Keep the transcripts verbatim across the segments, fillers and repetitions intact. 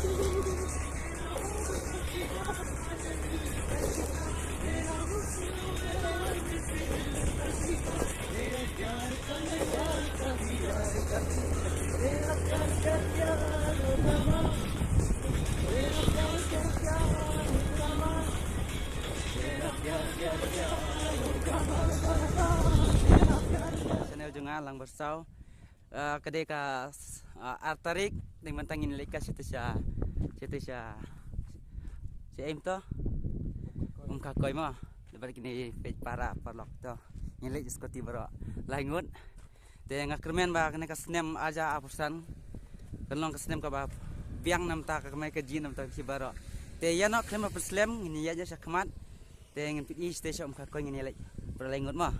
Channel jong nga Lang Barsaw. Ah, ka dei ka, ah, ar tarik, dei mynta ngin leit ka sha, sha, sha, sha em to. Um Khakoi mo. Lebar kine peit para paralok to. Ngin leit scooty baroh lai ngut. Te nga kyrmen ba kane ka snem ar hajar arphew san kan long ka snem kaba biang namar ka kamai kajih namar ki baroh. Te ïa noh khlem ba pynslem, ngin ïaid sha khmat. Te ngin pyni sha te sha Um Khakoi, ngin ïa leit baroh lai ngut mo.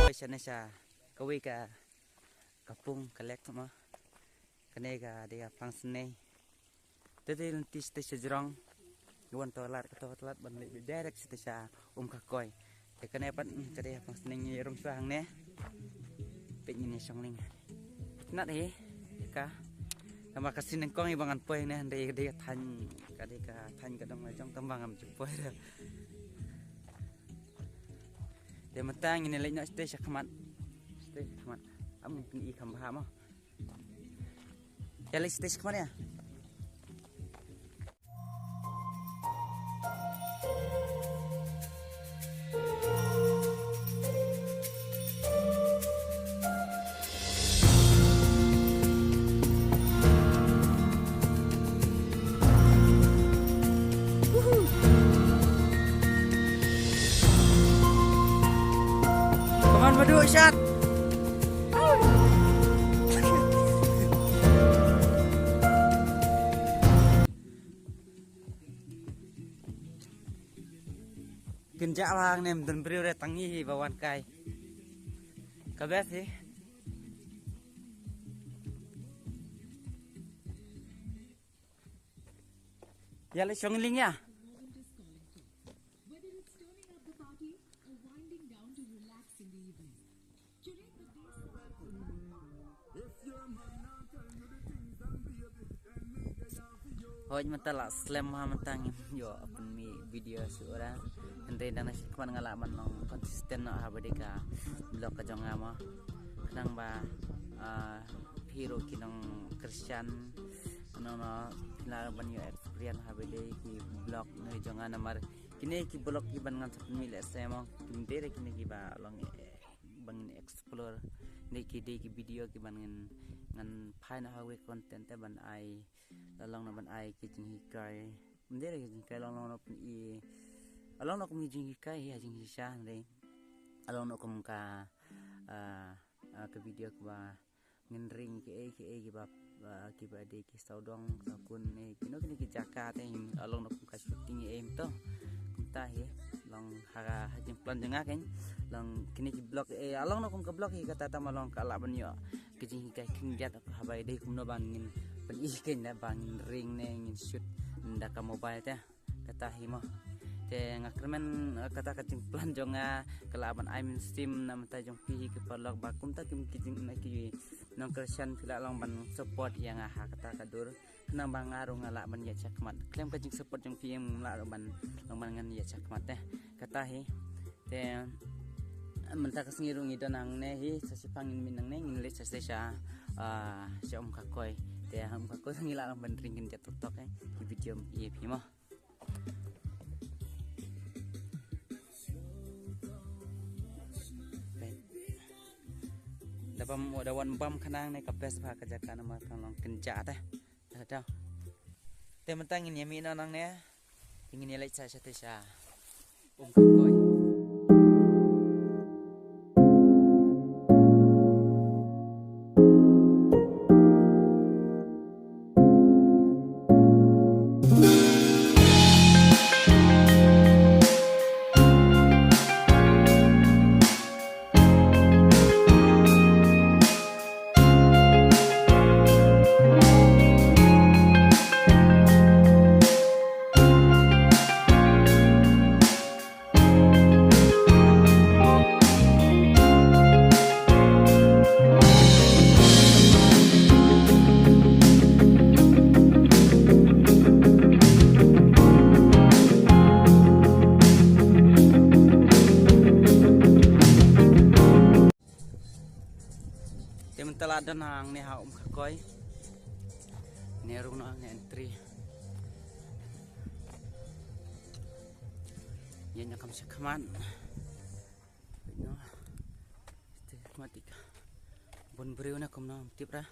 Kawei sha ne sha, kawei ka, ka pung ka lek mo. Kane ka dei ka Pangsnei. Te dei lynti sha te sha jrong. Wan to lad ka to lad ban leit direct sha te sha Um Khakoi. Te kane pat ka dei Pangsnei, ngi rung shuwa hangne. Peit ngin ïa shong lieng. Nat hi ka. Tangba ka sien nyngkong hi ba ngan poi hangne, hynrei ka dei ka thaiñ, ka dei ka thaiñ ka dong la jong tangba ngam ju poi re. Te mynta ngin ïa leit noh sha te sha khmat. Sha te sha khmat. Am ngin pyni kham bha mo. Ïa leit sha te sha khmat ïa. Come on, Madu, shot. Kynjah bha hangne, ym don briew re, tang ngi hi ba wan kai. Ka best hi. Ïa leit shong lieng ïa. Hooid, mynta la slem ha, mynta ngim ïoh pynmih video shuh ra. Hynrei dang na shi khmat nga lah ban long consistent noh ha ba dei ka vlog ka jong nga mo. Khnang ba, ah, phi ruh ki nongkyrshan, nong no, phi lah ban ïoh experience ha ba dei ki vlog ne jong nga namar kine ki vlog ki ban ngan sa pynmih lehse mo, kim dei re kine ki ba long, eh, ban ngin explore. Dei ki, dei ki video ki ban ngin, ngan phai na ha kawei content te ban ai, la long na ban ai ki jinghikai. Ym dei re ki jinghikai, long long na pyn-i. La long na kum ki jinghikai hi ha jingshisha, dei. La long na kum ka, ah, ah, ka video kaba ngin ring kiei kiei kiba, ah, kiba dei ki sawdong sawkun ne kino kino ki jaka te, ngin la long na kum ka shooting ei em to. Kumta hi long ha, ha jingplan jong nga kein. Long kine ki vlog ei, la long na kum ka vlog hi kata tang ba long ka lah ban ïoh ki jinghikai khyndiat haba dei kumno ba ngin pyn-i kein da ba ngin ring ne ngin shoot da ka mobile te. Kata hi mo. Te nga kyrmen, eh, kata ka jingplan jong nga ka lah ban ai mynsiem na bynta jong phi ki paralok ba kumta kim ki jing na ki nongkyrshan phi lah long ban support ïa nga ha kata ka dur. Khnang ba nga ruh nga lah ban ïaid shakhmat. Khlem ka jingsupport jong phi ngam lah ruh ban long ban ngan ïaid shakhmat te. Kata hi. Te mynta ka sngi ruh ngi don hangne hi, sa shiphang ngin mih nangne ngin leit sa sha, ah, sha Umkakoi. Te Umkakoi ngi lah long ban ring kin jat tok tok eh. Ki video ïa phi mo. Da bam, da wan bam khnang ne ka best bha ka jaka namar kan long kynja te. Te mynta ngin ïa mih noh nangne. Ngin ïa leit sha sha te sha Umkakoi. Te mynta la don hangne ha Umkakoi. Ne rung noh ne entry. Ïa nya kam shakhmat. No. Te matik. Bun briew na kumno tip ra.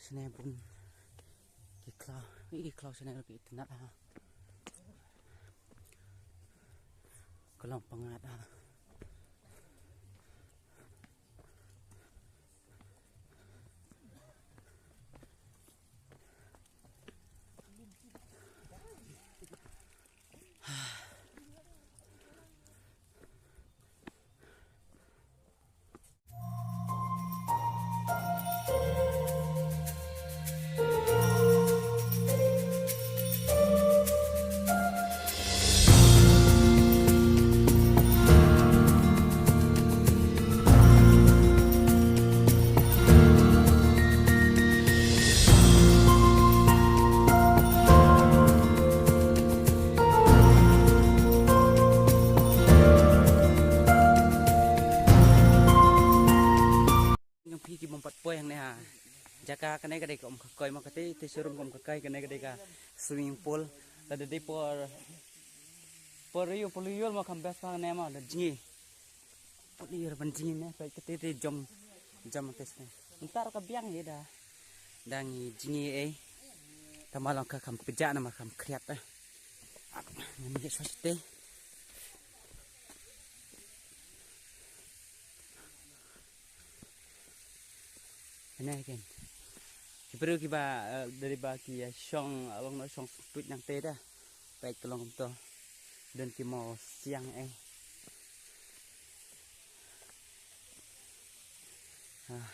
Shane bun ki khlaw, i ki khlaw shane ki itynnad ha. Ka long pyngngad ha. Jong phi ki bym pat poi hangne ha. Jaka kane ka dei ka Umkakoi mo kata, te showroom ka Umkakoi, kane ka dei ka swimming pool. Lada dei por, por ïoh, por ïoh mo kham best pa ne mo, da jngi. Por ïoh ban jngi ne, peit kata te jom, jom te sne. Ntar ka biang hi da. Da ngi jngi ei. Tang ba long ka kham kjat namar kham khriat eh. Ngam ïa shuwa shatei. Hynrei ken ki briew kiba, eh, dei ba ki, eh, shong, eh, long noh shong tuid nangtei da. Peit ka long kumto. Don ki maw siang eh. Ah.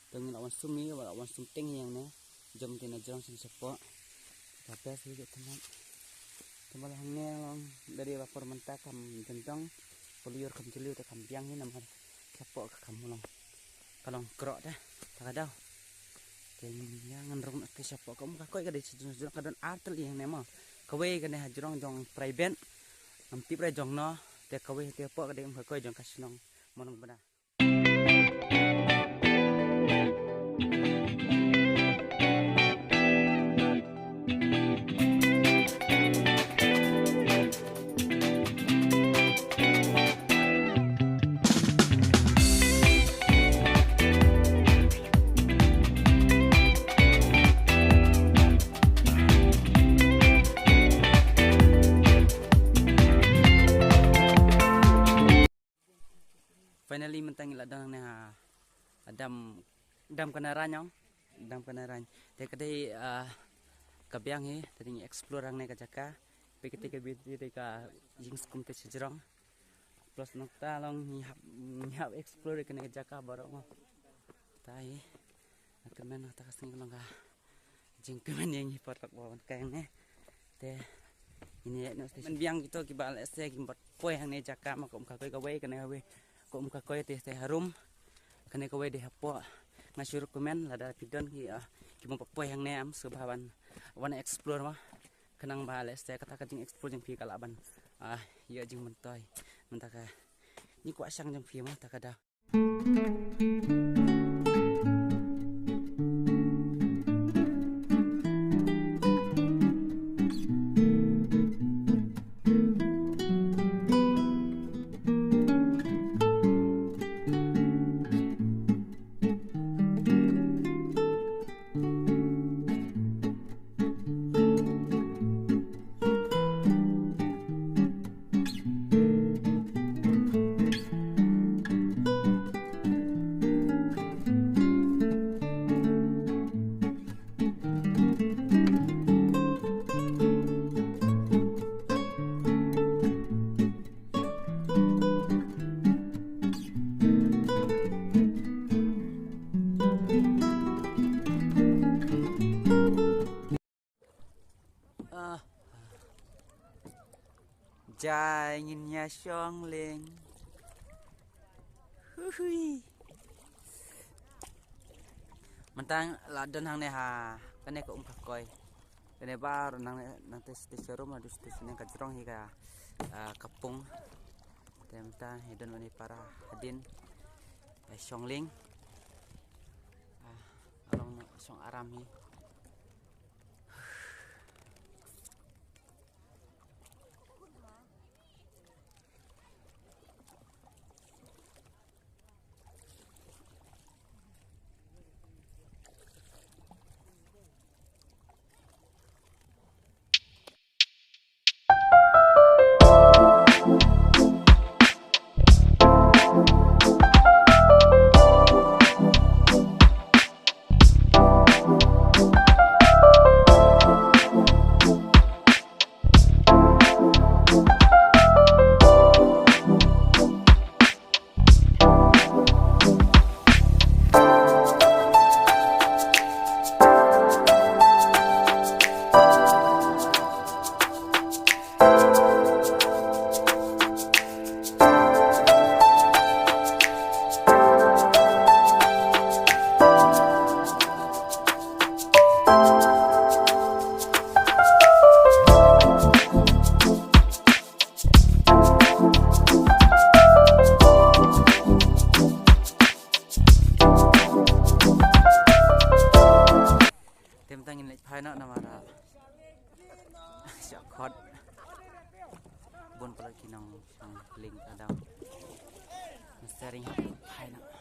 Te ngin la wan sum ïa, la wan sum teng ïa hangne. Jom te na jrong sing shapoh. Ka best hi ka tynat. Te ba la hangne long da dei ba por mynta kam jyndong. Por lyiur kam jylliew te kam biang hi namar shapoh ka kam long. Ka long kroh te. Ta ka daw. Te ïa ngan rung te shapoh ka Umkakoi ka dei jrong jrong ka don ar tylli ïa hangne mo. Kawei kane ha jrong jong private. Ngam tip re jong no. Te kawei te hapoh ka dei Umkakoi jong ka shnong. Mo nong bada. Tang la dang ne ha dam, dam Kanarain ong. Dam Kanarain. Te ka dei, ah, ka biang hi, te ngi explore hangne ka jaka. Peit kata ka video te ka jingskum te shajrong. Plus nangta long ngi hap, ngi hap explore kane ka jaka baroh mo. Ta hi. Nga kyrmen kata ka sngi ka long ka jingkmen ïa ngi paralok ba wan kai hangne. Te ine ïa no station biang kito kiba lehse kim pat poi hangne jaka ma kum ka koi kawei kane kawei. Kum ka koi te te harum. Kane kawei dei hapoh. Nga shu recommend lada phi don ki, ah, ki bym pat poi hangne, am sngewbha ban wan explore ma. Khnang ba lehse kata ka jing explore jong phi ka lah ban, ah, ïa jingmyntoi. Mynta ka ngi kwah shang jong phi ma ta ka daw. Ah. Jai ngin ïa shong lieng. Huhui. Mynta la don hangne ha kane ka um ka koi. Kane baroh nang, nangte station rum, haduh station ka jrong hi ka, ah, ka pung. Te mynta hi don mane para hadien. Ïa shong lieng. Ah, along shong aram hi. Te mynta ngin leit phai noh namar, ah, shah khot. Bun palat ki nongshong lieng ka daw. Mesti ring phai noh.